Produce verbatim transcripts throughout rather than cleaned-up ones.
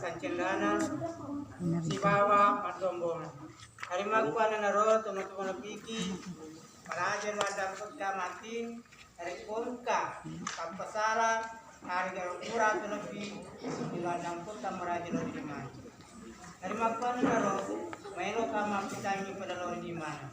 Kancendana sibawa maddombona. Narimakkuannanaro tona-tona piki, maraja ladang petta mati, narekko engka pappasala, harga pura tu lebbi, ladang petta maraja lori mati. Narimakkuannanaro, maelo ka mappitangi pada lori di mana.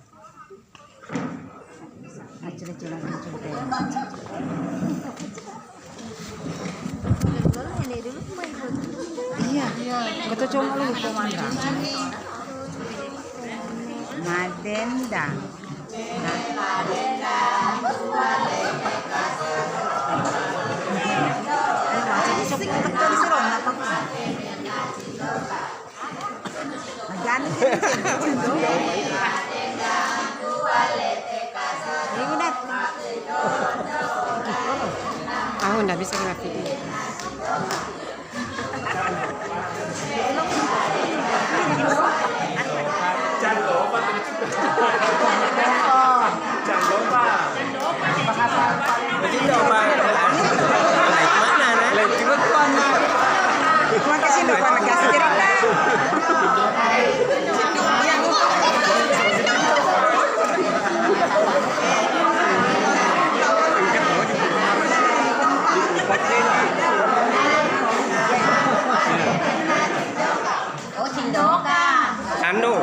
Iya, iya. Kata cuma lu pemandangan. Madenda. Ayo, jadi sok tekan sih, Ron, apa? Magani. Ayo, udah. Aku ndak bisa kena video. Jangan lupa. Makasih, Dok, karena kasih cerita. Oh, cindoka. Cando.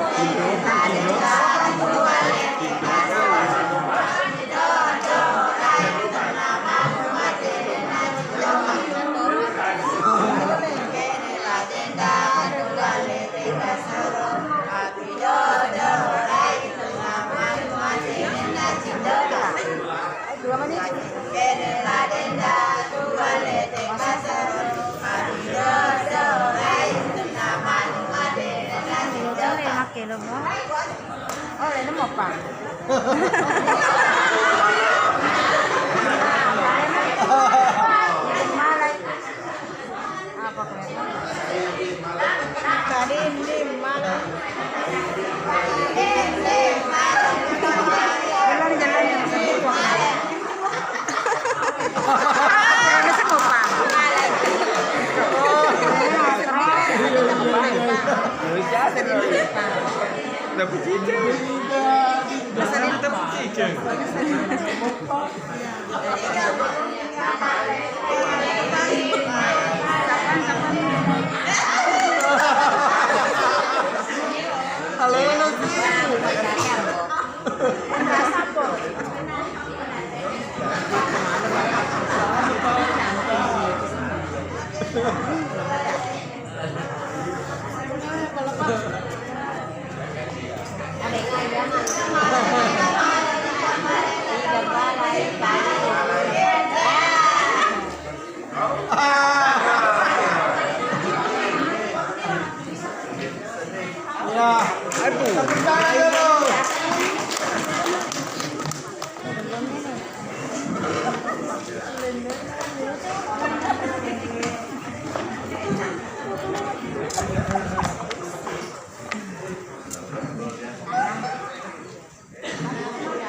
Apa kelihatan? Tadi ini malam. Jalan, jalan, jalan. Jalan semua, Pak. Dapat cicing. Dapat cicing. Ya. Aduh. Tepuk tangan dulu.